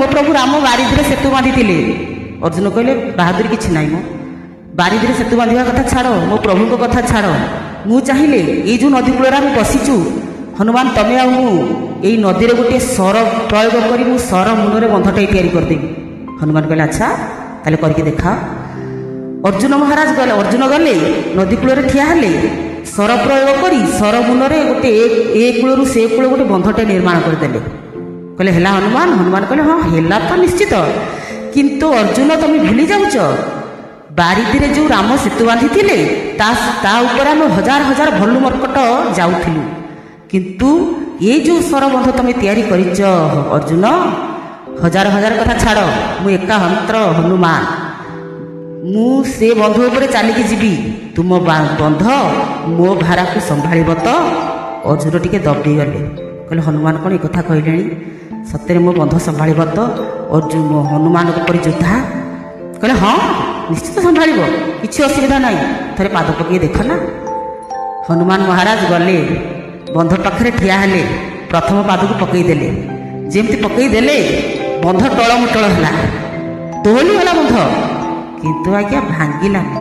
ମୋ ପ୍ରଭୁ ରାମ ବାରିଧିରେ ସେତୁ ବାନ୍ଧିଥିଲେ। ଅର୍ଜୁନ କହିଲେ, ବାହାଦୁରୀ କିଛି ନାହିଁ ମୋ, ବାରିଧିରେ ସେତୁ ବାନ୍ଧିବା କଥା ଛାଡ଼, ମୋ ପ୍ରଭୁଙ୍କ କଥା ଛାଡ଼। ମୁଁ ଚାହିଁଲେ ଏଇ ଯେଉଁ ନଦୀ କୂଳରେ ଆମେ ବସିଛୁ ହନୁମାନ, ତମେ ଆଉ ମୁଁ, ଏଇ ନଦୀରେ ଗୋଟିଏ ସର ପ୍ରୟୋଗ କରି ମୁଁ ସର ମୁନରେ ବନ୍ଧଟାଇ ତିଆରି କରିଦେବି। ହନୁମାନ କହିଲେ, ଆଚ୍ଛା, ତାହେଲେ କରିକି ଦେଖାଅ। ଅର୍ଜୁନ ମହାରାଜ ଗଲେ, ଅର୍ଜୁନ ଗଲେ, ନଦୀ କୂଳରେ ଠିଆ ହେଲେ, ସର ପ୍ରୟୋଗ କରି ସର ମୁନରେ ଗୋଟେ ଏ କୂଳରୁ ସେ କୂଳ ଗୋଟେ ବନ୍ଧଟେ ନିର୍ମାଣ କରିଦେଲେ। କହିଲେ, ହେଲା ହନୁମାନ? ହନୁମାନ କହିଲେ, ହଁ ହେଲା ତ ନିଶ୍ଚିତ, କିନ୍ତୁ ଅର୍ଜୁନ ତମେ ଭୁଲି ଯାଉଛ, ବାରିଧିରେ ଯେଉଁ ରାମ ସେତୁ ବାନ୍ଧିଥିଲେ ତା ଉପରେ ଆମେ ହଜାର ହଜାର ଭଲ୍ଲୁ ମର୍କଟ ଯାଉଥିଲୁ, କିନ୍ତୁ ଏଇ ଯେଉଁ ସରବନ୍ଧ ତମେ ତିଆରି କରିଛ ଅର୍ଜୁନ, ହଜାର ହଜାର କଥା ଛାଡ଼, ମୁଁ ଏକା ହନ୍ତ୍ର ହନୁମାନ, ମୁଁ ସେ ବନ୍ଧ ଉପରେ ଚାଲିକି ଯିବି, ତୁମ ବନ୍ଧ ମୋ ଭାରାକୁ ସମ୍ଭାଳିବ ତ? ଅର୍ଜୁନ ଟିକେ ଦବିଗଲେ, କହିଲେ, ହନୁମାନ କ'ଣ ଏ କଥା କହିଲେଣି? ସତରେ ମୋ ବନ୍ଧ ସମ୍ଭାଳିବ ତ? ଅର୍ଜୁନ ହନୁମାନଙ୍କ ପରି ଯୋଦ୍ଧା କହିଲେ, ହଁ ନିଶ୍ଚିତ ସମ୍ଭାଳିବ, କିଛି ଅସୁବିଧା ନାହିଁ, ଥରେ ପାଦ ପକେଇ ଦେଖ ନା। ହନୁମାନ ମହାରାଜ ଗଲେ, ବନ୍ଧ ପାଖରେ ଠିଆ ହେଲେ, ପ୍ରଥମ ପାଦକୁ ପକେଇଦେଲେ। ଯେମିତି ପକେଇଦେଲେ ବନ୍ଧ ଟଳମଟଳ ହେଲା, ଦୋହଲି ଗଲା ବନ୍ଧ, କିନ୍ତୁ ଆଜ୍ଞା ଭାଙ୍ଗିଲାନି।